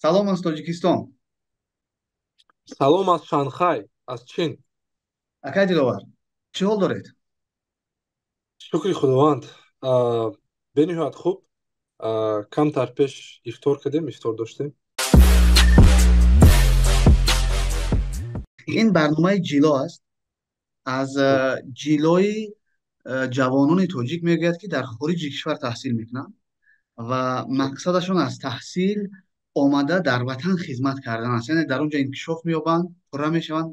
Салом аз Тоҷикистон. Салом аз Шанхай, аз Чин. Акай Диловар, чӣ ҳол доред? Шукри Худованд, бениҳоят хуб. Камтар пеш ифтор кардем, ифтор доштем. Ин барномаи Ҷило аст. Аз ҷилои ҷавонони тоҷик мегӯяд, ки дар хориҷи кишвар таҳсил мекунанд ва мақсадашон аз таҳсил омада дар ватан хизмат кардан аст. Яъне дар он ҷо инкишоф меёбанд, пурра мешаванд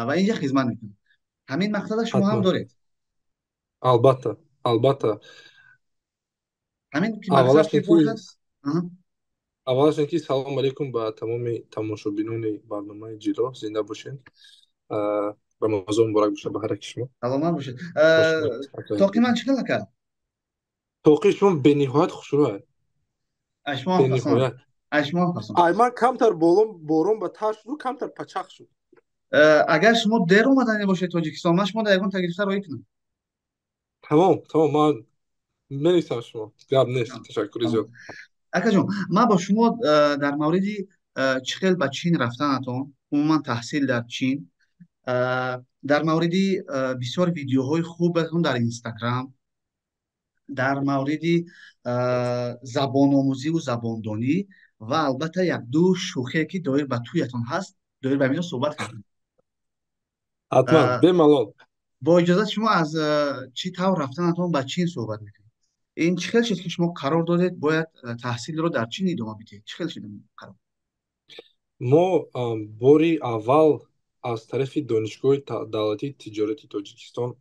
ва инҷа хизмат мекунанд. Ҳамин мақсада шумо ҳам доред? Албатта, албатта. Ҳамин ки мақсад ки бошад. Аввалаш ин ки салом алейкум ба тамоми тамошобинони барномаи Ҷило, зинда бошед. Рамазон муборак бошад ба ҳар яки шумо. Саломат бошед. Тоқи ман чӣ хел ака? Тоқи шумо бениҳоят хушрӯ. Ашмон бениҳоят. Ашмон пасон. Ай ман камтар борон ба тар шуду, камтар пачақ шуд. Агар шумо дер омадани бошед Тоҷикистон, ман шумо дар ягон тагрифта роҳӣ кунам. Тамом, тамом, ман менависам шумо. Гап нест, ташаккури зиёд. Акаҷон, ман бо шумо дар мавриди чӣ хел ба Чин рафтанатон, умуман таҳсил дар Чин, дар мавриди бисёр видеоҳои хубатон дар Инстаграм, дар мавриди забономӯзиву забондонӣ ва албатта якду шӯхие, ки доир ба тӯятон ҳаст, доир ба инҳо суҳбат кардем. Ҳатман, бемалол. Бо иҷозати шумо аз чӣ тавр рафтанатон ба Чин суҳбат мекунем. Ин чӣ хел шуд, ки шумо қарор додед бояд таҳсилро дар Чин идома бидиҳед? Чӣ хел шуд ин қарор? Мо бори аввал аз тарафи Донишгоҳи давлатии тиҷорати Тоҷикистон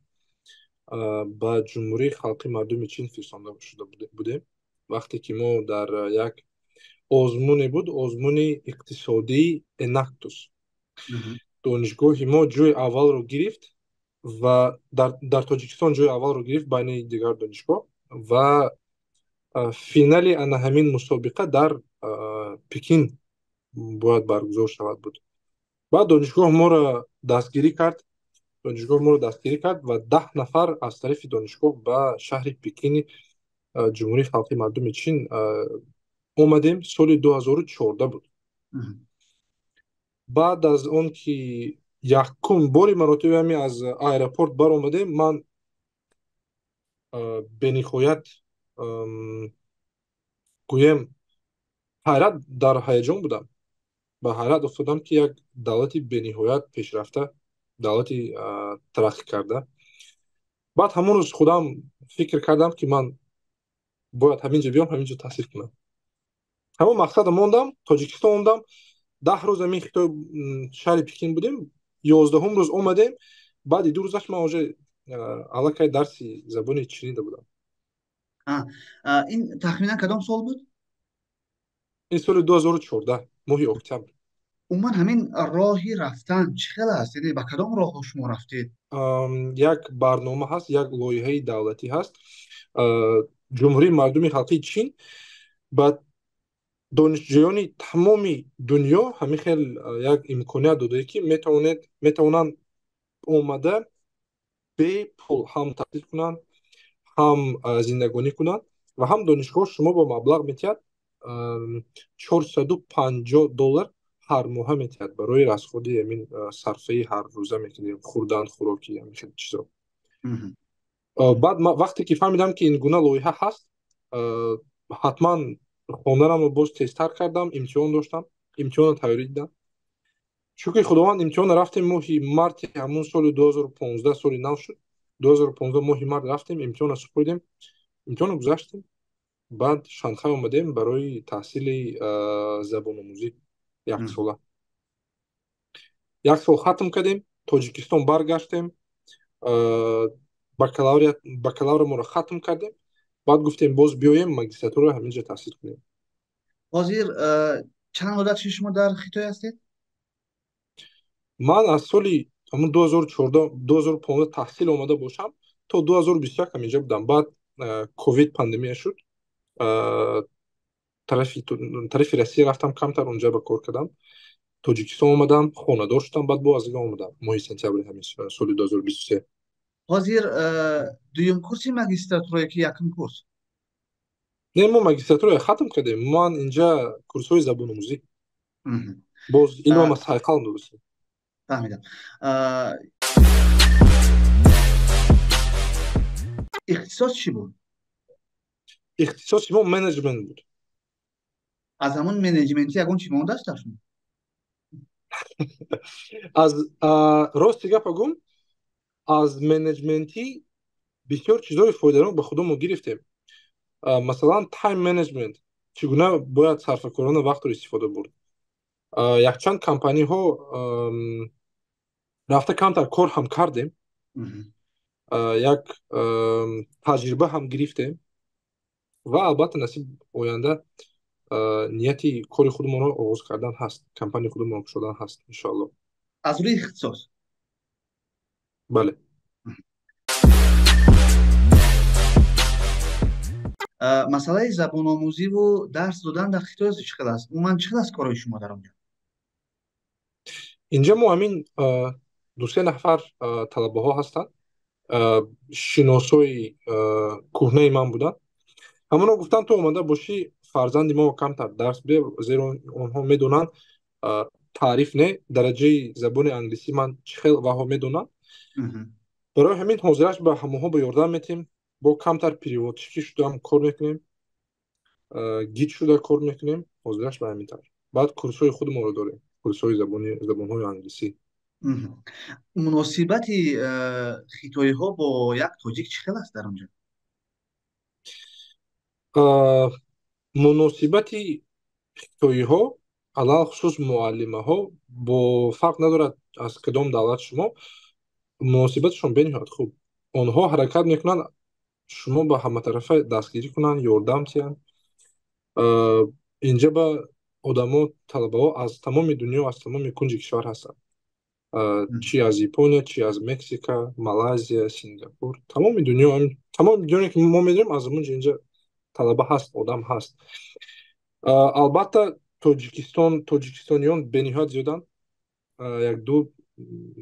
ба Ҷумҳурии Халқи Мардуми Чин фиристонда шуда будем. Вақте ки мо дар як озмуне буд, озмуни иқтисодии Энактус. Донишгоҳи мо ҷои аввалро гирифт ва дар Тоҷикистон ҷои аввалро гирифт байни дигар донишгоҳ ва финали ана ҳамин мусобиқа дар Пекин бояд баргузор шавад буд. Баъд донишгоҳ моро дастгирӣ кард, донишгоҳ моро дастгирӣ кард ва 10 нафар аз тарафи донишгоҳ ба шаҳри Пекини Ҷумҳурии Халқи Мардуми Чин омадем. Соли 2014 буд. Баъд аз он ки якум бори маротиба ҳами аз аэропорт баромадем, ман бениҳоят, гӯем, ҳайрат дар ҳаяҷон будам. Ба ҳайрат афтодам, ки як давлати бениҳоят пешрафта, давлати тараққӣ карда. Баъд ҳамон рӯз худам фикр кардам, ки ман бояд ҳамин ҷо биём, ҳамин ҷо таҳсил кунам. Ҳамон мақсада мондам, Тоҷикистон омдам. 10 рӯз ҳамин Хитой, шаҳри Пекин будем, 11-ум рӯз омадем. Баъди 2 рӯзаш ман уже аллакай дарси забони чинида будам. Ин тахминан кадом сол буд? Ин соли 2014, моҳи октябр. Умуман ҳамин роҳи рафтан чӣ хел аст? Яъне ба кадом роҳҳо шумо рафтед? Як барнома ҳаст, як лоиҳаи давлатӣ ҳаст. Ҷумҳурии Мардуми Халқии Чин ба донишҷӯёни тамоми дунё ҳамин хел як имконият додае, ки метавонанд омада бепул ҳам таҳсил кунанд, ҳам зиндагонӣ кунанд ва ҳам донишгоҳ шумо бо маблағ метиҳад, 450 доллар ҳар моҳа метиҳад барои расходи ҳамин сарфаи ҳаррӯза мекунем, хӯрдан, хӯрокӣ, ҳамин хел чизо. Баъд вақте ки фаҳмидам, ки ин гуна лоиҳа ҳаст, ҳатман хонданамро боз тезтар кардам, имтиҳон доштам, имтиҳонро тайёрӣ дидам. Шукри Худованд, имтиҳонро рафтем моҳи марти ҳамун соли 2015, соли нав шуд, 2015 моҳи март рафтем, имтиҳонро супурдем, имтиҳонро гузаштем. Баъд Шанхай омадем барои таҳсили забономӯзӣ яксола. Як сол хатм кардем, Тоҷикистон баргаштем, бакалаврамонро хатм кардем. Баъд гуфтем, боз биёем, магистратураро ҳамин ҷо таҳсил кунем. Ҳозир чанд муддат шуд шумо дар Хитой ҳастед? Ман аз соли ҳамун 2014, 2015 таҳсил омада бошам, то 2021 ҳаминҷа будам. Баъд ковид пандемия шуд, тарафи Россия рафтам, камтар онҷа ба кор кардам, Тоҷикистон омадам, хонадор шудам, баъд боз аз дига омадам моҳи сентябри ҳамин соли 2023. Ҳозир дуюм курси магистратурае ки якум курс? Не, мо магистратура хатм кардем. Ман инҷа курсҳои забономӯзӣ. Боз илмам аз ҳайқал дурустем. Фаҳмидам. Ихтисос чӣ буд? Ихтисоси мо менеҷмент буд. Аз ҳамон менеҷментӣ ягон чӣ мондааст дар шумо? Аз рости гапа гум, аз менеҷментӣ бисёр чизҳои фоиданок ба худамон гирифтем. Масалан, тайм менеҷмент, чӣ гуна бояд сарфакорона вақтро истифода бурд. Якчанд компаниҳо рафта камтар кор ҳам кардем, як таҷриба ҳам гирифтем ва албатта насиб оянда нияти кори худамонро оғоз кардан ҳаст, компанияи худамонро кушодан ҳаст, иншоалло. Аз рӯи ихтисос? Бале. Масъалаи забономӯзиву дарс додан дар Хитой чӣ хел аст? Умуман чӣ хел аст корҳои шумо дар он ҷо? Инҷа мо ҳамин 2-3 нафар талабаҳо ҳастанд, шиносои кӯҳнаи ман буданд. Ҳамонҳо гуфтанд, ту омада бошӣ, фарзанди мо камтар дарс биде, зеро онҳо медонанд таъриф не, дараҷаи забони англисӣ ман чӣ хел ваҳо медонанд. Барои ҳамин ҳозираш ба ҳамонҳо ба ёрдам метиҳем, бо камтар переводчикӣ шудаам кор мекунем, гид шуда кор мекунем, ҳозираш ба ҳамин тавр. Баъд курсҳои худамонро дорем, курсҳои забонҳои англисӣ. Муносибати хитоиҳо бо як тоҷик чӣ хел аст дар он ҷо? Муносибати хитоиҳо, алалхусус муаллимаҳо, бо фарқ надорад аз кадом давлат шумо, муносибатшон бениҳоят хуб. Онҳо ҳаракат мекунанд шумо ба ҳаматарафа дастгирӣ кунанд, ёрдам диҳанд. Инҷа ба одамо, талабаҳо аз тамоми дунё, аз тамоми кунҷи кишвар ҳастанд. Чи аз Япония, чи аз Мексика, Малайзия, Сингапур, тамоми дунё, тамоми дунё ки мо медонем, аз ҳамон ҷо инҷа талаба ҳаст, одам ҳаст. Албатта тоҷикистониён бениҳоят зиёданд. Як ду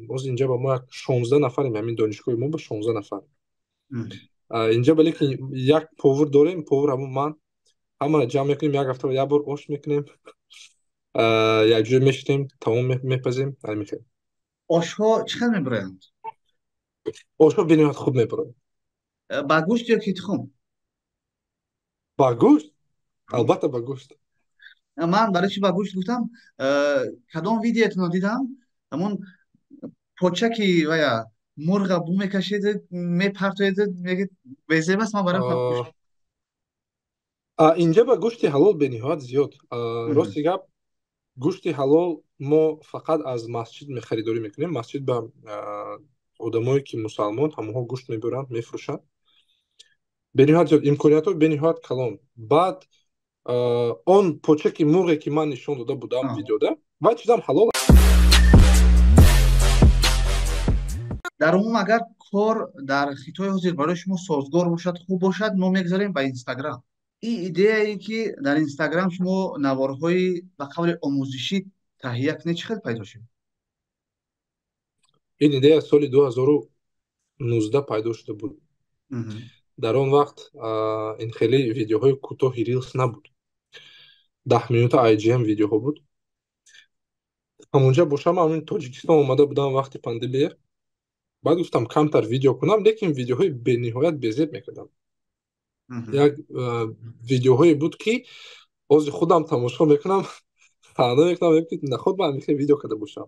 боз инҷа ба мо як 16 нафарем, ҳамин донишгоҳи мо ба 16 нафар. Инҷа бале ки як повар дорем, повар ҳамон ман, ҳамаро ҷамъ мекунем, як ҳафта як бор ош мекунем, якҷоя мешинем, таом мепазем, ҳамин хел. Ошҳо чӣ хел мебароянд? Ошҳо бениҳоят хуб мебароянд. Ба гӯшт ё ки тухм? Ба гӯшт, албатта ба гӯшт. Ман барои чӣ ба гӯшт гуфтам? Кадом видеотонро дидам, ҳамон почаки вая мурға бу мекашед, мепартоед, мегӯед безеб аст, ман барам гӯшт. Инҷа ба гӯшти ҳалол бениҳоят зиёд. Рости гап, гӯшти ҳалол мо фақат аз масҷид мехаридорӣ мекунем. Масҷид ба одамое ки мусалмон, ҳамонҳо гӯшт мебаранд, мефурӯшанд. Бениҳоят зиёд, имкониятҳо бениҳоят калон. Баъд он почаки мурғе ки ман нишон дода будам видеода, вай чизам ҳалол. Дар умум агар кор дар Хитой ҳозир барои шумо созгор бошад, хуб бошад, мо мегзарем ба Инстаграм. Ин идеяе ки дар Инстаграм шумо наворҳои ба қавли омӯзишӣ таҳия кунед, чӣ хел пайдо шуд? Ин идея соли 2019 пайдо шуда буд. Дар он вақт ин хеле видеоҳои кӯтоҳи рилс набуд. 10 минута IGM видеоҳо буд. Ҳамонҷа бошам, ҳамин Тоҷикистон омада будам вақти пандемия. Баъд гуфтам камтар видео кунам, лекин видеоҳои бениҳоят безеб мекардам. Як видеоҳое буд ки ҳозир худам тамошо мекунам, ханда мекунам, ки наход ман ҳамин видео карда бошам.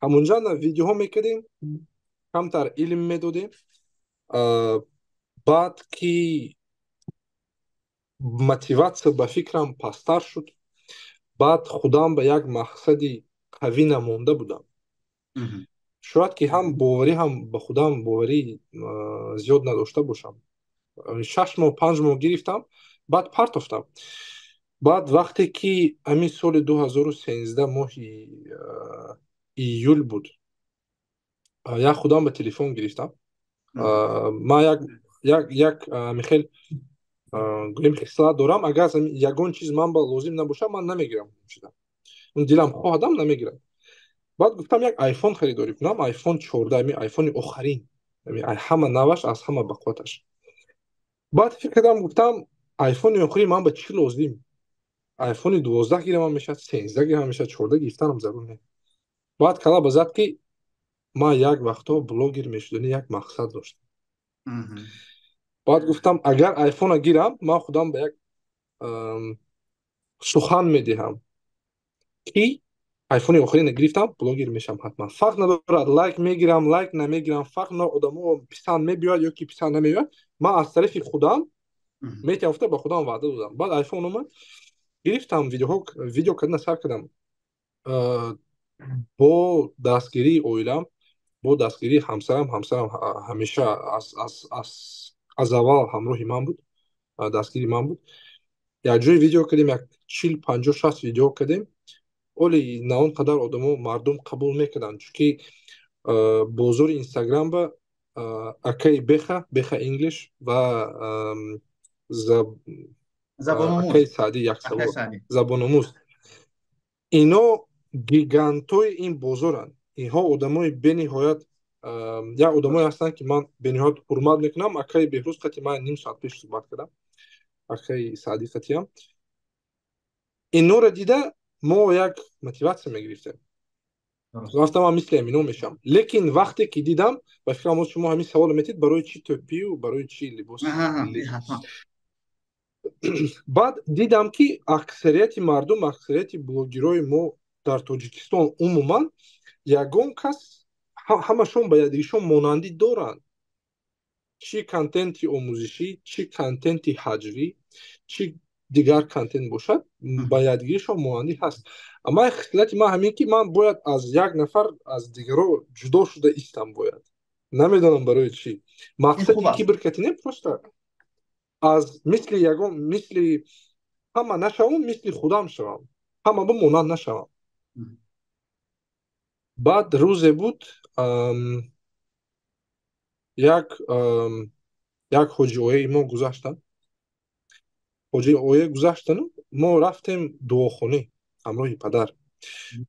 Ҳамонҷа на видеоҳо мекардем, камтар илм медодем. Баъд ки мотиватсия ба фикрам пасттар шуд, баъд худам ба як мақсади қавӣ намонда будам. Шояд ки ҳам боварӣ, ҳам ба худам боварӣ зиёд надошта бошам. 6 моҳ, 5 моҳ гирифтам, баъд партофтам. Баъд вақте ки ҳамин соли 2013 моҳи июл буд, як худам ба телефон гирифтам. Ман як михел гӯем хислат дорам, агар ягон чиз ман ба лозим набошад, ман намегирам. Он дилам хоҳадам, намегирам. Баъд гуфтам як айфон харидорӣ кунам, айфон 14, ҳамин айфони охарин, ҳама наваш, аз ҳама бақувваташ. Баъд фикр кардам, гуфтам Айфони охири ман ба чӣ лозим? Айфони 12 гирамам мешавад, 13 гирамам мешавад, 14 гирифтанам зарур не. Баъд кала ба зад, ки ман як вақтҳо блогер мешудани як мақсад доштам. Баъд гуфтам, агар айфона гирам, ман худам ба як сухан медиҳам, ки айфони охирина гирифтам, блогер мешавам ҳатман. Фарқ надорад, лайк мегирам, лайк намегирам, фарқ надорад, одамо писанд мебиёяд ё ки писанд намеояд, ман аз тарафи худам метиҳам, гуфта ба худам ваъда додам. Баъд айфон омад, гирифтам, видеоҳо видео кардан сар кардам бо дастгирии оилам, бо дастгирии ҳамсарам. Ҳамсарам ҳамеша аз аввал ҳамроҳи ман буд, дастгири ман буд. Якҷои видео кардем, як 40, 50, 60 видео кардем. Оли на он қадар одамо, мардум қабул мекарданд, чунки бозори Инстаграм ба акаи Беха, Беха Инглиш ва акаи Саъдӣ, як савол, забономӯз, ино гигантои ин бозоранд. Инҳо одамои бениҳоят, як одамое ҳастанд, ки ман бениҳоят ҳурмат мекунам. Акаи Беҳрӯз қати ман ним соат пеш суҳбат кардам, акаи Саъдӣ қатиам. Инора дида мо як мотиватсия мегирифтем, рафтам ман мисли амино мешавам. Лекин вақте ки дидам, ба фикрам, оз шумо ҳамин саволо метид, барои чӣ тӯпию барои чӣ либос. Баъд дидам, ки аксарияти мардум, аксарияти блогерҳои мо дар Тоҷикистон умуман ягон кас, ҳамашон ба якдигишон монандӣ доранд: чӣ контенти омӯзишӣ, чӣ контенти ҳаҷвӣ, чӣ дигар контент бошад, ба якдигиришон монандӣ ҳаст. Амма хислати ман ҳамин, ки ман бояд аз як нафар, аз дигаро ҷудо шуда истам бояд. Намедонам барои чӣ, мақсади кибр кати не, просто аз мисли ягон, мисли ҳама нашавам, мисли худам шавам, ҳама ба монанд нашавам. Баъд рӯзе буд, як ҳоҷиояи мо гузаштанд. Ҳоҷиоя гузаштану мо рафтем дуохонӣ ҳамроҳи падар.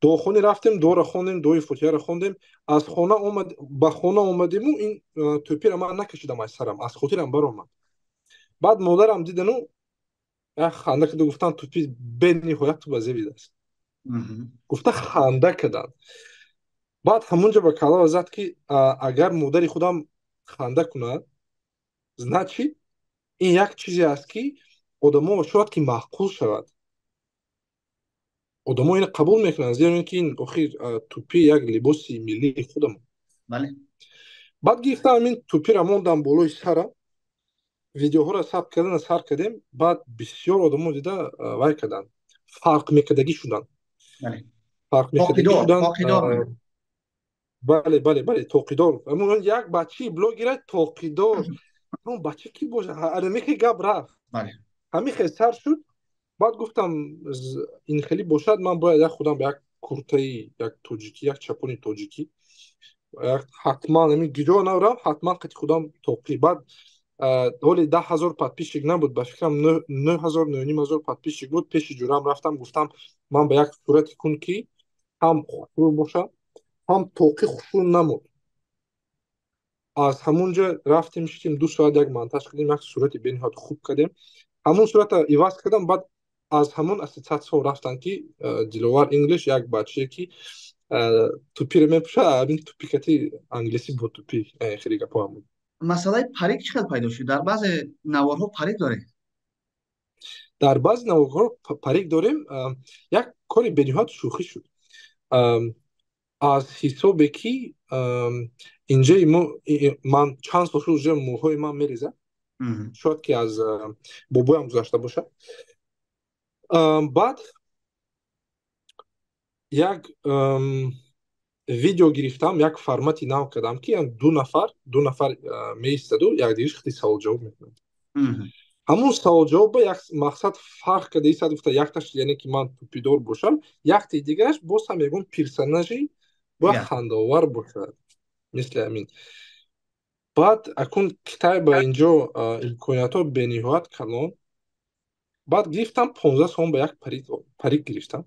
Дуохонӣ рафтем, дуоро хондем, дуои фотиҳаро хондем. Аз хона омад, ба хона омадему ин тӯпиро ман накашидам аз сарам, аз хотирам баромад. Баъд модарам дидану як ханда карда гуфтанд: «Тӯпи бениҳоят ту ба зебидааст», гуфта ханда карданд. Баъд ҳамунҷо ба калава зад, ки агар модари худам ханда кунад, значит, ин як чизе аст, ки одамо шояд ки маъқул шавад, одамо ина қабул мекунанд, зеро ин ки ин охир тӯпи як либоси миллии худамон. Баъд гирифтам, ин тӯпиро мондам болои сара, видеоҳоро сабт кардана сар кардем. Баъд бисёр одамо дида вай карданд, фарқ мекардагӣ шуданд, фарқ мекардагӣ шуданд. Бале, тоқидор. Як бачаи блогера тоқидор, бача ки бошад, ҳамихе гап рафт, ҳамин хел сар шуд. Баъд гуфтам, ин хеле бошад, ман бояд як худам як куртаи як тоҷикӣ, як чапони тоҷикӣ ҳатман, ҳамин гиҷо наврам, ҳатман қати худам тоқӣ. Баъд ҳоли 10 000 подписчик набуд, ба фикрам, 9000, 9500 подписчик буд. Пеши ҷурам рафтам, гуфтам: «Ман ба як сурате кун, ки ҳам хушрӯ бошам, ҳам тоқӣ хушрӯ намуд». Аз ҳамун ҷо рафтем, шитем, 2 соат як монтаж кардем, як сурати бениҳоят хуб кардем, ҳамун сурата иваз кардам. Баъд аз ҳамон ассотсиатсияҳо рафтанд, ки Диловар Инглиш як бачае, ки тӯпиро мепӯшад, ҳамин тӯпикати англисӣ бо тӯпи, хеле гапҳоам буд. Масъалаи парик чӣ хел пайдо шуд? Дар баъзе наворҳо парик доред. Дар баъзе наворҳо парик дорем. Як кори бениҳоят шӯхӣ шуд, аз ҳисобе ки инҷаи мо, ман чанд сол шуд, уже мӯҳои ман мерезад, шояд ки аз бобоям гузашта бошад. Баъд як видео гирифтам, як формати нав кардам, ки ду нафар меистаду якдигар хати саволҷавоб мекунанд. Ҳамун саволҷавобба як мақсад фарқ карда истад, гуфта, якташ, яъне ки ман тӯпидор бошам, якти дигараш боз ҳам ягон персонажи бояд хандаовар бошад, мисли ҳамин. Баъд акун Китай ба инҷо имкониятҳо бениҳоят калон. Баъд гирифтам, 15 сомон ба як парик гирифтам,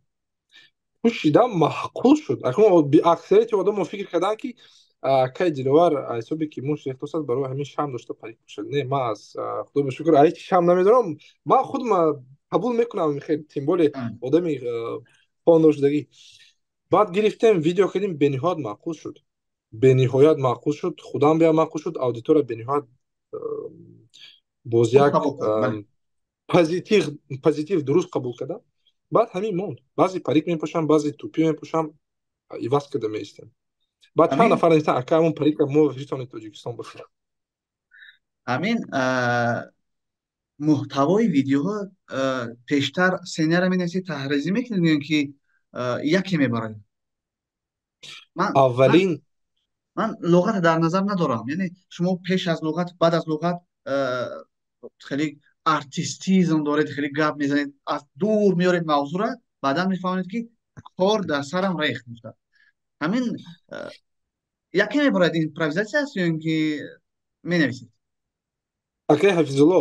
пӯшидам, маъқул шуд. Акун аксарияти одамо фикр карданд, ки Акай Диловар ҳисобе ки муш рехтосад, барои ҳамин шам дошта парик пӯшад. Не, ман аз худо ба шукр ҳеҷ шам намедорам. Ман худ қабул мекунам, тем более одами хондошудагӣ. Баъд гирифтем, видео кардем, бениҳоят маъқул шуд, бениҳоят маъқул шуд, худам биям маъқул шуд, аудитория бениҳоят боз як позитив дуруст қабул кардам. Баъд ҳамин монд. Баъзе парик мепӯшам, баъзе тӯпӣ мепӯшам, иваз карда меистем. Баъд чанд нафар нестан, ака, ҳамон парика мо фиристони Тоҷикистон бошад. Ҳамин муҳтавои видеоҳо пештар сценария менависед, таҳризӣ мекунед ё ки яке мебаред? Аввалин Ман луғата дар назар надорам, яъне шумо пеш аз луғат, баъд аз луғат хеле артистизм доред, хеле гап мезанед, аз дур меоред мавзӯъра, баъдан мефаҳмед, ки кор дар сарам рехт мешавад. Ҳамин яке мебарад, импровизатсия аст ё ин ки менависед? Акай Ҳафизулло,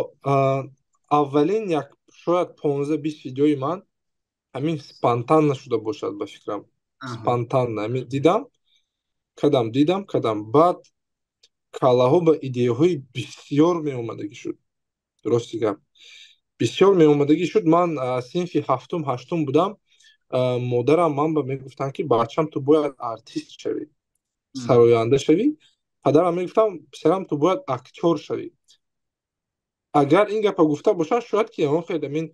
аввалин як шояд 15-20 видеои ман ҳамин спонтанно шуда бошад, ба фикрам. Спонтанно ҳамин дидам, кадам, дидам, кадам. Баъд каллаҳо ба идеяҳои бисёр меомадагӣ шуд. Рости гап, бисёр меомадагӣ шуд. Ман синфи ҳафтум, ҳаштум будам, модарам ман ба мегуфтанд, ки бачам, ту бояд артист шавӣ, сароянда шавӣ. Падарам мегуфтам, писарам, ту бояд актёр шавӣ. Агар ин гапа гуфта бошад, шояд ки ягон хел ҳамин,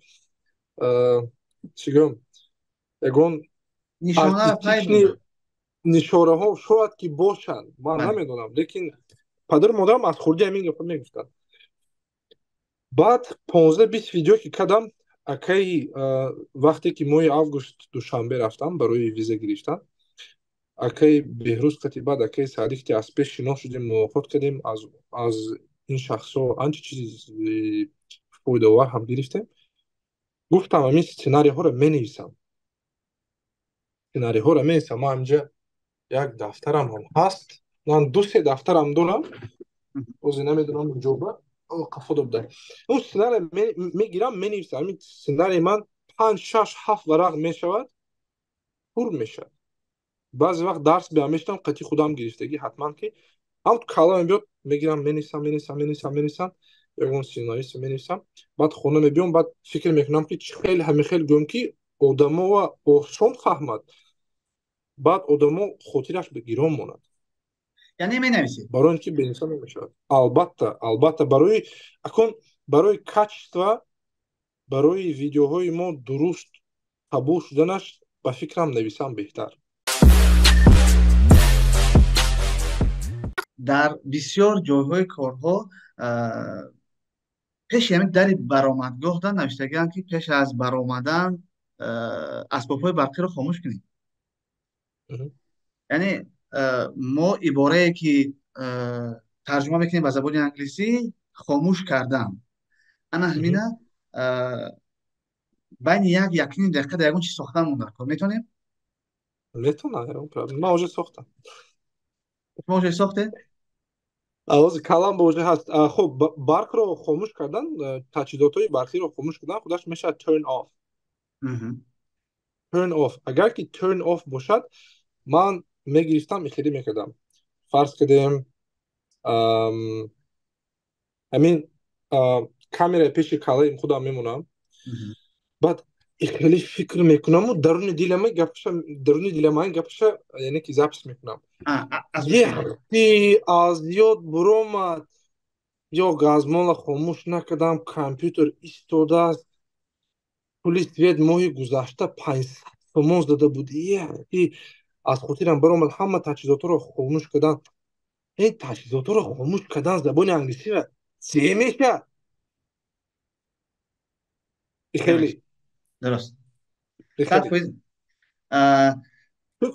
чӣ гӯям, ягон артистичный нишораҳо шояд ки бошанд, ман намедонам, лекин падару модарам аз хурдӣ ҳамин гапа мегуфтанд. Баъд 15-20 видео ки кардам, акаи, вақте ки моҳи август Душанбе рафтам барои виза гирифтан, акаи Беҳрӯз қати, баъд акаи Саъдӣ ки аз пеш шинос шудем, мулоқот кардем, аз ин шахсҳо анча чизи фоидаовар ҳам гирифтем. Гуфтам, ҳамин сценарийҳоро менависам, сценарийҳоро менависам. Ман ҳаминҷа як дафтарам ҳам ҳаст, ман ду се дафтарам дорам, ҳозир намедонам ҷоба қафо буда. Он сценарий мегирам, менависам. Ҳамин сценарии ман панҷ, шаш, ҳафт варақ мешавад, пур мешавад. Баъзе вақт дарс биям мешудам, қатъи худам гирифтагӣ, ҳатман ки ҳам калла мебиёд, мегирам, менависам, менависам, менависам, менависам, ягон сценарист менависам. Баъд хона мебиём, баъд фикр мекунам, ки чӣ хел ҳамин хел гӯям, ки одамоа осон фаҳмад, баъд одамо хотираш ба гирон монад. Яъне менависед? Барои ин ки бенависа намешавад. Албатта, албатта, барои акун, барои качество, барои видеоҳои мо дуруст қабул шуданаш, ба фикрам, нависам беҳтар. Дар бисёр ҷойҳои корҳо пеши ҳамин дари баромадгоҳ да навиштагианд, ки пеш аз баромадан асбобҳои барқиро хомӯш кунед. Яъне мо иборае ки тарҷума мекунем ба забони англисӣ, хомӯш кардан, ана ҳамина байни як, якним дақиқа дар ягон чиз сохтан монда кор метавонем? Метавонам, ман уже сохтам. Шумо уже сохтед? Ҳозир калам ба уже ҳаст. Хуб, барқро хомӯш кардан, таҷҳизотҳои барқиро хомӯш кардан худаш мешавад turn off. Turn off. Агар ки turn off бошад, ман мегирифтам, ихелӣ мекардам. Фарз кардем, ҳамин камераи пеши каллаи худам мемонам, баъд хеле фикр мекунаму даруни дилама гапаша, даруни дилама гапаша, яъне ки запись мекунам. Яхти аз ёд буромад ё газмола хомӯш накардам, компютер истодааст, пули свет моҳи гузашта 500 сомон зада буд, яхти аз хотирам баромад, ҳама таҷҳизотҳоро хомӯш кардан. Ин таҷҳизотҳоро хомӯш кардан забони англисиро се мешавад хеле. Дуруст, 100%.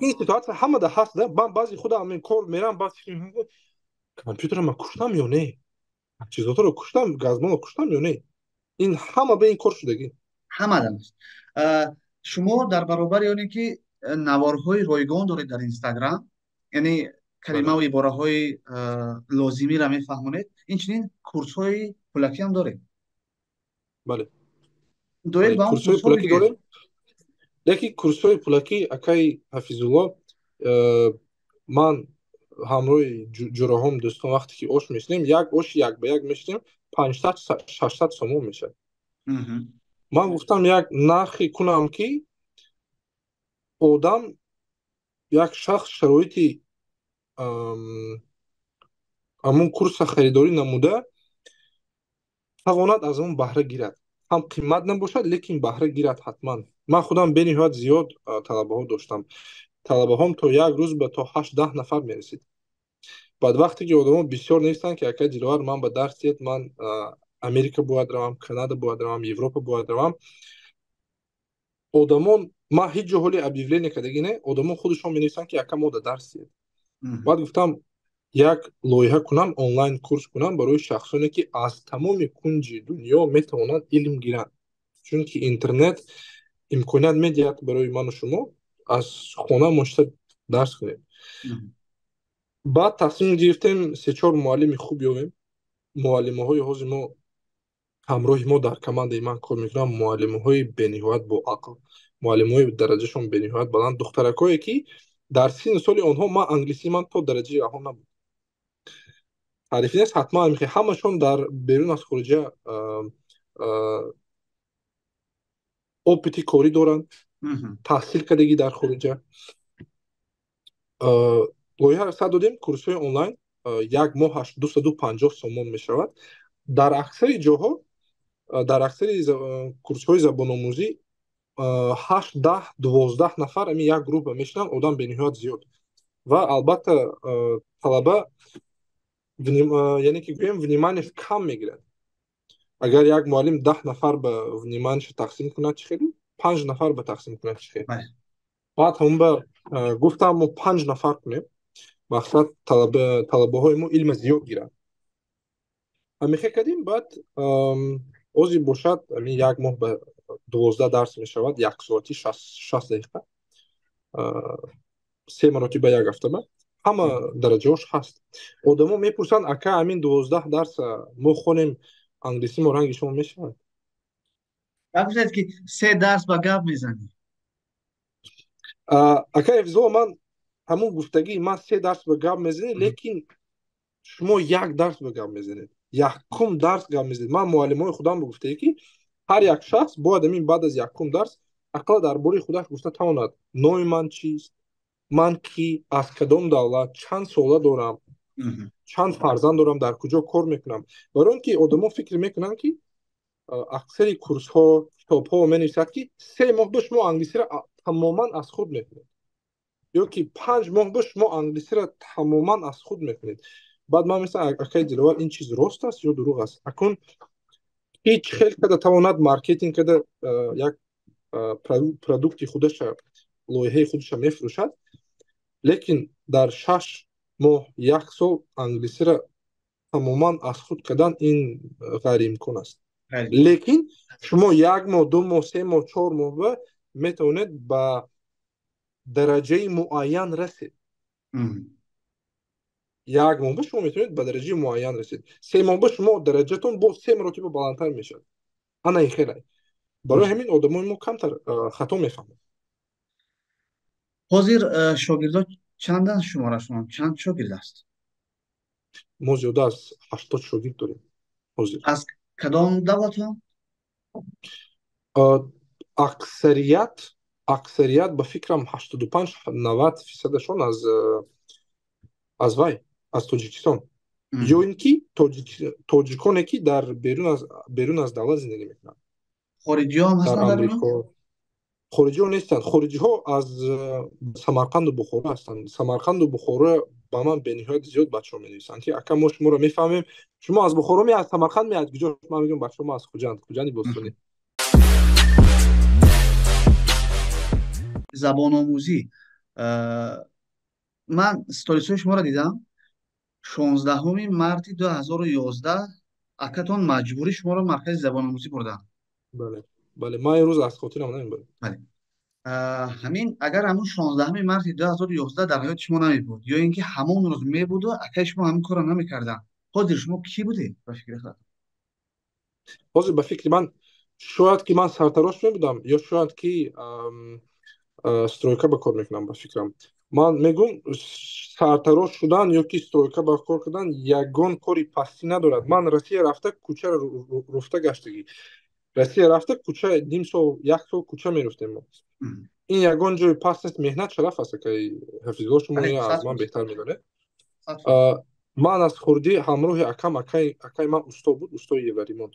Ин ситуация ҳамада ҳаст. Ман баъзи худам ин кор мерам, баъд фикр мекунам, компютерро ман куштам ё не, таҷҳизотҳоро куштам, газмонро куштам ё не. Ин ҳама ба ин кор шудагӣ. Ҳамадан аст. Шумо дар баробари оне ки наворҳои ройгон доред дар Инстаграм, яъне калимаву ибораҳои лозимиро мефаҳмонед, инчунин курсҳои пулакӣ ҳам доред. Бале. Доир ба он курсҳои пулакӣ дорем, лекин курсҳои пулакӣ, акаи Ҳафизулло, ман Ҳамроҳи ҷураҳом, дӯстон, вақте ки ош мешинем, як ош як ба як мешинем, 500-600 сомон мешавад. Ман гуфтам, як нархе кунам, ки одам, як шахс шароити ҳамун курса харидорӣ намуда тавонад аз он баҳра гирад, ҳам қимат набошад, лекин баҳра гирад ҳатман. Ман худам бениҳоят зиёд талабаҳо доштам. Талабаҳом то як рӯз ба то 8-10 нафар мерасид. Баъд вақте ки одамо бисёр нестанд, ки акай Диловар, ман ба дарс диҳед, ман Америка бояд равам, Канада бояд равам, Европа бояд равам. Одамон, ман ҳеҷ ҷо ҳоли объявление кардагӣ не, одамон худашон менависанд, ки ака, мо да дарс диҳед. Баъд гуфтам, як лоиҳа кунам, онлайн курс кунам барои шахсоне, ки аз тамоми кунҷи дунё метавонанд илм гиранд, чунки интернет имконият медиҳад барои ману шумо аз хона мошта дарс кунем. Баъд тасмим гирифтем, се-чор муаллими хуб ёбем. Муаллимаҳои ҳозир мо ҳамроҳи мо дар командаи ман кор мекунанд, муаллимаҳои бениҳоят боақл, муаллимаҳои дараҷашон бениҳоят баланд, духтаракое, ки дар синну соли онҳо ман англисии ман то дараҷаи аҳо набуд. Таърифӣ нест ҳатман, ҳамашон дар берун аз хориҷа опыти корӣ доранд, таҳсил кардагӣ дар хориҷа. Лоиҳа сар додем, курсҳои онлайн, як моҳаш 250 сомон мешавад. Дар аксари ҷоҳо, дар аксари курсҳои забономӯзӣ 8, 10, 12 нафар ами як группа мешинанд, одам бениҳоят зиёд ва албатта талаба, яъне ки гӯем, внимание кам мегирад. Агар як муаллим 10 нафар ба внимание ша тақсим кунад, чӣ хеле, панҷ нафар ба тақсим кунад, чӣ хел? Баъд ҳамон ба гуфтам, мо панҷ нафар кунем, мақсад талабаҳои мо илма зиёд гиранд. Ҳамихе кардем. Баъд ози бошад, ами як моҳ ба 12 дарс мешавад, як соати 60 дақиқа, се маротиба як ҳафтаба. Ҳама дараҷаҳош ҳаст. Одамо мепурсанд: ака, ҳамин 12 дарса мо хонем, англисӣ мо ранги шумо мешавад? Гуфтед, ки се дарс ба гап мезанӣ. Ака Эфзо, ман ҳамун гуфтагӣ, ман се дарс ба гап мезанем, лекин шумо як дарс ба гап мезанед, якум дарс гап мезанед. Ман муаллимҳои худам ба гуфтае, ки ҳар як шахс бояд ҳамин баъд аз якум дарс ақалла дар бораи худаш гуфта тавонад: номи ман чист, ман кӣ, аз кадом давлат, чанд сола дорам, чанд фарзанд дорам, дар куҷо кор мекунам. Барои он ки одамо фикр мекунанд, ки аксари курсҳо, китобҳо менависад, ки 3 моҳ ба шумо англисиро тамоман аз худ мекунед ё ки 5 моҳ ба шумо англисиро тамоман аз худ мекунед. Баъд ман мисал: акаи Диловар, ин чиз рост аст ё дурӯғ аст? Акун ҳеҷ хел када тавонад маркетинг када як продукти худаша, лоиҳаи худаша мефурӯшад, лекин дар 6 моҳ, як сол англисиро тамоман аз худ кардан ин ғайриимкон аст. Лекин шумо як моҳ, 2 моҳ, 3 моҳ, 4 моҳ ба метавонед ба дараҷаи муайян расед. Як моҳ ба шумо метавонед ба дараҷаи муайян расед, 3 моҳ ба шумо дараҷатон боз се маротиба баландтар мешавад. Ана ин хелай. Барои ҳамин одамои мо камтар хато мефаҳманд. Ҳозир шогирдо чанданд, шуморашон чанд шогирд аст? Мо зиёда аз 80 шогирд дорем ҳозир. Аз кадом давлатҳо? Аксарият, ба фикрам, 85-90 фисадашон аз вай, аз Тоҷикистон ё ин ки тоҷиконе, ки дар берун аз давлат зиндагӣ мекунанд. Хориҷиҳо ҳам дар ҳастанд дар Амрико. Хориҷиҳо нестанд. Хориҷиҳо аз Самарқанду Бухоро ҳастанд. Самарқанду Бухоро ба ман бениҳоят зиёд бачаҳо менависанд, ки ака, мо шуморо мефаҳмем, шумо аз Бухоро ми, аз Самарқанд ми, аз куҷо? Ман мегӯям: бачаҳо, ман аз Хуҷанд, Хуҷанди бостонӣ. Забономӯзӣ, ман сторисҳои шуморо дидам. 16 марти 2011 акатон маҷбурӣ шуморо маркази забономӯзӣ бурданд. Бале, ман имрӯз аз хотирам намебарам. Бале, ҳамин агар ҳамун 16 марти 2011 дар ҳаёти шумо намебуд ё ин ки ҳамон рӯз мебуду акаи шумо ҳамин корро намекарданд, ҳозир шумо кӣ будед ба фикри худатон? Ҳозир ба фикри ман, шояд ки ман сартарош мебудам ё шояд ки стройка ба кор мекунам, ба фикрам. Ман мегӯм, сартарош шудан ё ки стройка ба кор кардан ягон кори пастӣ надорад. Ман Россия рафта, кӯчаро руфта гаштагӣ. Россия рафта, кӯча ним сол, як сол кӯча меруфтем мо. Ин ягон ҷои паст нест, меҳнат шараф аст, акаи Ҳафизулло, шумо ина аз ман беҳтар медонед. Ман аз хурдӣ ҳамроҳи акам, акаи ман усто буд, устои евроремонт.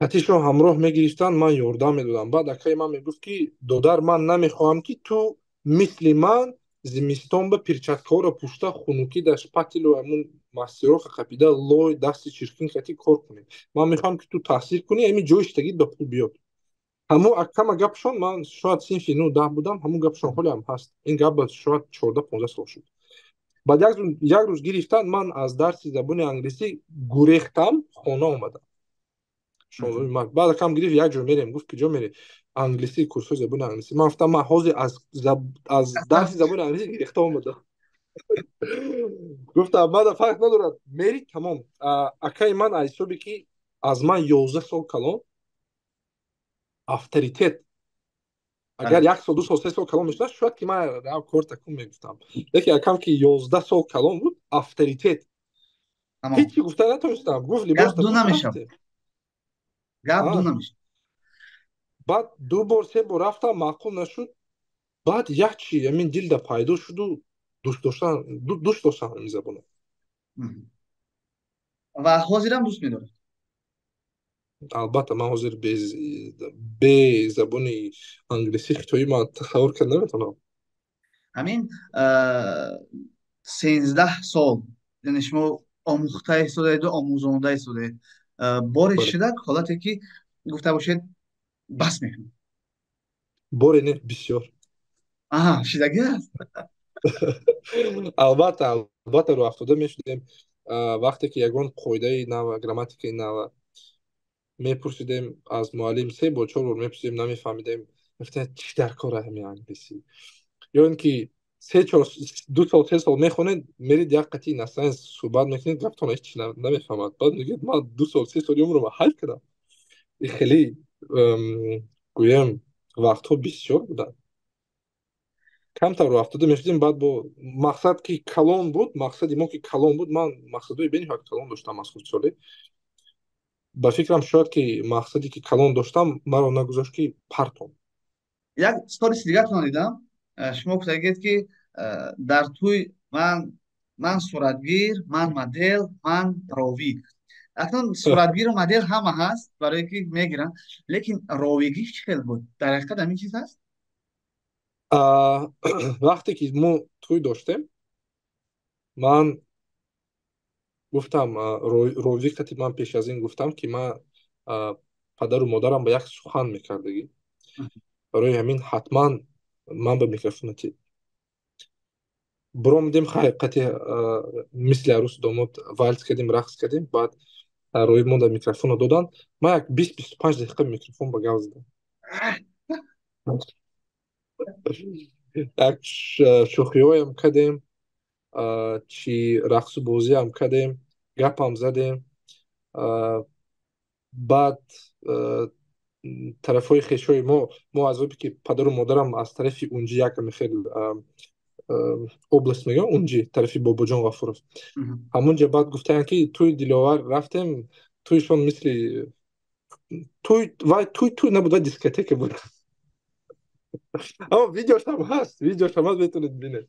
Қатишро ҳамроҳ мегирифтанд, ман ёрдам медодам. Баъд акаи ман мегуфт, ки додар, ман намехоҳам, ки ту мисли ман зимистон ба перчаткаҳоро пӯшта, хунукӣ дар шпателю ҳамун мастероха қапида, лой дасти чиркин кати кор кунӣ. Ман мехоҳам, ки ту таҳсил кунӣ, ҳамин ҷои штагит ба пул биёд. Ҳамун акама гапшон, ман шояд синфи ну 10 будам, ҳамун гапшон ҳолиам ҳаст. Ин гап шояд 14-15 сол шуд. Баъд як рӯз гирифтанд, ман аз дарси забони англисӣ гурехтам, хона омадам. 16 март. Баъд акам гирифт, як ҷо мерем. Гуфт, ки ҷо мере? Англисӣ, курсҳои забони англисӣ. Ман гуфтам, ман ҳозир аз дарси забони англисӣ гирехта омадам. Гуфтам, мада фарқ надорад, мери, тамом. Акаи ман аз ҳисоби ки аз ман 11 сол калон, авторитет. Агар як сол, 2 сол, 3 сол калон мешуд, шояд ки ман кор такун мегуфтам. Лекин акам ки 11 сол калон буд, авторитет. Ҳечи гуфта натонистам. Гуфт, либос ду намешавад. Гап ду намешавад. Баъд ду бор, се бор рафтам, маъқул нашуд. Баъд як чи ҳамин дилда пайдо шуду дӯст доштам ҳамин забонро. Ва ҳозирам дӯст медоред? Албатта, ман ҳозир бе забони англисӣ, хитоӣ ман тасаввур карда наметавонам. Ҳамин 13 сол, яъне шумо омӯхта истодаеду омӯзонда истодаед, боре шуда ҳолате ки гуфта бошед, бас мекунам? Боре не, бисёр. Аҳа, шидагӣ аст? Албатта, албатта, рӯ афтода мешудем. Вақте ки ягон қоидаи нава, грамматикаи нава мепурсидем аз муаллим, се бор, чор бор мепурсидем, намефаҳмидем. Мегуфтем, чӣ дар кора ҳамин англисӣ? Ё ин ки се чор, 2 сол, 3 сол мехонед, мерид, як қатъи иностранец суҳбат мекунед, гаптона ҳеч намефаҳмад. Баъд мегӯяд, ман 2 сол, 3 соли умрама ҳайф кардам. Хеле, гӯям, вақтҳо бисёр буданд. Камтар рӯ афтода мешудем. Баъд бо мақсад ки калон буд, мақсади мо ки калон буд, ман мақсадҳои бениҳоят калон доштам аз хурдсолӣ. Ба фикрам, шояд ки мақсаде ки калон доштам, маро нагузошт, ки партом. Як сториси дигаратонро дидам, шумо гуфтагед, ки дар тӯй ман суратгир, ман модел, ман ровӣ. Акнун суратгиру модел ҳама ҳаст, барое ки мегиранд, лекин ровигӣ чӣ хел буд? Дар ҳақиқат ҳамин чиз ҳаст? Вақте ки мо тӯй доштем, ман гуфтам, ровӣ қати ман пеш аз ин гуфтам, ки ман падару модарам ба як сухан мекардагӣ. Барои ҳамин ҳатман ман ба микрофон буромадем. Хай, қати мисли арӯсу домод вальс кардем, рақс кардем. Баъд рои мо дар микрофонро доданд, ман як 20-25 дақиқа микрофон ба гап задам, як шӯхиҳоям кардем, чи рақсу бозиам кардем, гапам задем. Баъд тарафҳои хешҳои мо аз оби ки падару модарам аз тарафи унҷи, якаме хел область мегӯям, унҷи тарафи Бобоҷон Ғафуров, ҳамунҷа. Баъд гуфтаянд, ки тӯи Диловар рафтем, тӯйшон мисли тӯй, вай тӯй тӯй набуд, вай дискотека буд. Аммо видеошам ҳаст, видеошам ҳаст, метавонед бинед.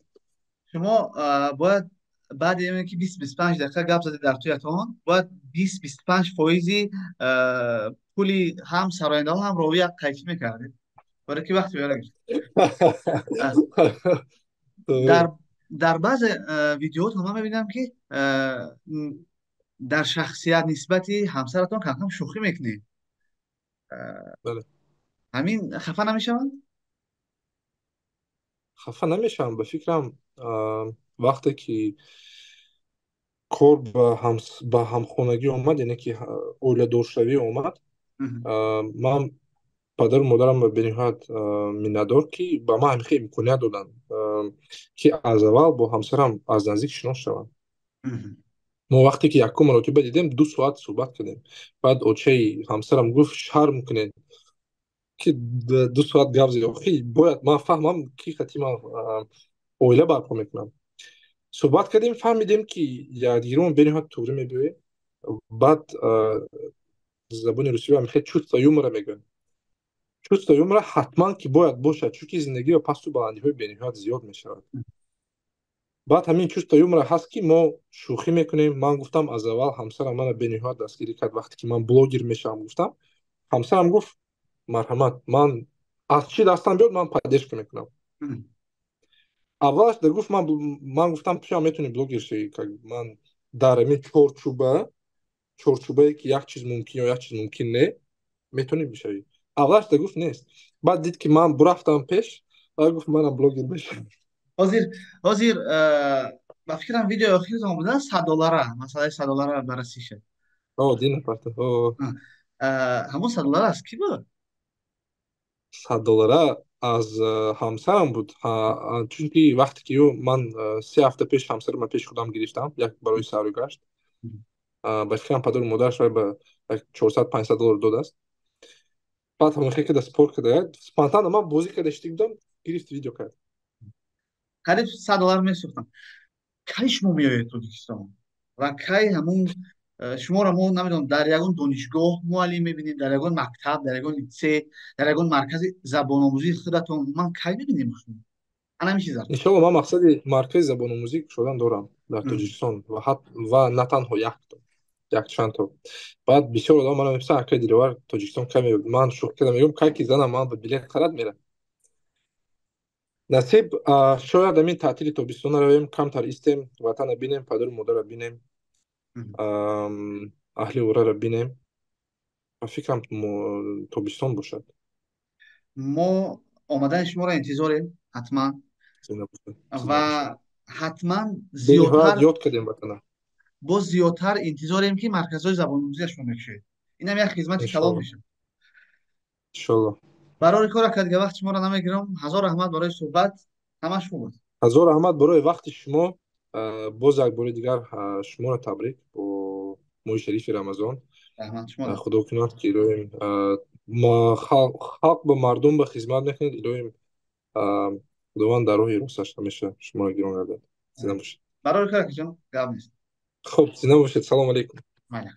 Шумо бояд баъди ин ки 20-25 дақиқа гап задед дар тӯятон, бояд 20-25 фоизи пули ҳам сарояндаҳо, ҳам ровия қайчӣ мекардед, барои ки вақти беёра гирифт. Дар баъзе видеоҳотон ман мебинам, ки дар шахсият нисбати ҳамсаратон камкам шӯхӣ мекунед. Ҳамин хафа намешаванд? Хафа намешавам. Ба фикрам, вақте ки кор ба ҳамхонагӣ омад, яъне ки оиладоршавӣ омад, ман падару модарам бениҳоят миннатдор, ки ба ман ҳамин имконият доданд, ки аз аввал бо ҳамсарам аз наздик шинос шавам. Мо вақте ки якум маротиба дидем, 2 соат суҳбат кардем. Баъд очаи ҳамсарам гуфт, шарм кунед. Ки 2 соат гап зад. Охи бояд ман фаҳмам, ки қати ман оила барпо мекунам. Суҳбат кардем, фаҳмидем, ки якдигиромон бениҳоят туғрӣ мебиёем. Баъд забони русӣ мехе чувство юмора мегӯянд. Чувство юмора ҳатман ки бояд бошад, чунки зиндагӣ ба пасту баландиҳои бениҳоят зиёд мешавад. Баъд ҳамин чувство юмора ҳаст, ки мо шӯхӣ мекунем. Ман гуфтам, аз аввал ҳамсарам мана бениҳоят дастгирӣ кард. Вақте ки ман блогер мешавам гуфтам, ҳамсарам гуфт: «Марҳамат, ман аз чӣ дастам биёд, ман поддержка мекунам». Аввалаш да гуфт, ман гуфтам, туям метавонӣ блогер шавӣ, ман дар ҳамин чорчӯбае, ки як чиз мумкин ё як чиз мумкин не, метавонӣ бишавӣ. Аввалаш да гуфт нест, баъд дид, ки ман бурафтам пеш, баъд гуфт: «Манам блогер мешавам». Ҳозир ба фикрам, видеои охиртон буда, 100 доллара, масъалаи 100 доллара баррасӣ шуд. Дина парта. Ҳамон 100 доллара аз кӣ буд? 100 доллара аз ҳамсарам буд, чунки вақте ки ӯ ман 3 ҳафта пеш ҳамсарама пеши худам гирифтам, як барои сайру гашт. Ба фикрам, падару модараш ба 400-500 доллар додааст. Баъд ҳамон када спор када, спонтанно ман бозӣ карда шида будам, гирифт, видео кард. Қариб 100 доллар месӯхтам. Кай шумо меоед Тоҷикистон ва кай ҳамун шуморо мо, намедонам, дар ягон донишгоҳ муаллим мебинем, дар ягон мактаб, дар ягон литсей, дар ягон маркази забономӯзии худатон ман кай мебинем шумо? Ана ҳамин чиз. Иншолло, ман мақсади маркази забономӯзӣ кушодан дорам дар Тоҷикистон ва на танҳо якто, якчандто. Баъд бисёр одам мана мепурсанд: «Акай Диловар, Тоҷикистон кай меояд?» Ман шӯхӣ карда мегӯям: «Кай ки занам ман ба билет харад, мерам». Насиб, шояд ҳамин таътили тобистона равем, камтар истем, ватана бинем, падару модарро бинем, аҳли ораро бинем. Ба фикрам, тобистон бошад. Мо омадани шуморо интизорем ҳатман ва ҳатман зиёдтар ёд кардем ватана. Боз зиёдтар интизорем, ки марказҳои забономӯзия шумо мекушоед. Инам як хизмати калон мешавад. Иншолло. Барори кор, ака, дига вақти шуморо намегирам. Ҳазор раҳмат барои суҳбат, ҳамаш хуб аст. Ҳазор раҳмат барои вақти шумо. Боз як бори дигар шуморо табрик бо моҳи шарифи Рамазон. Раҳмат шумо. Худо кунад, ки илоҳим, халқ ба мардум ба хизмат мекунед, илоҳим, Худованд дар роҳи росташ ҳамеша шуморо гирон гардад. Зинда бошед. Барори кор, акаҷон, гап нест. Хуб, зинда бошед, салому алейкум. Майли.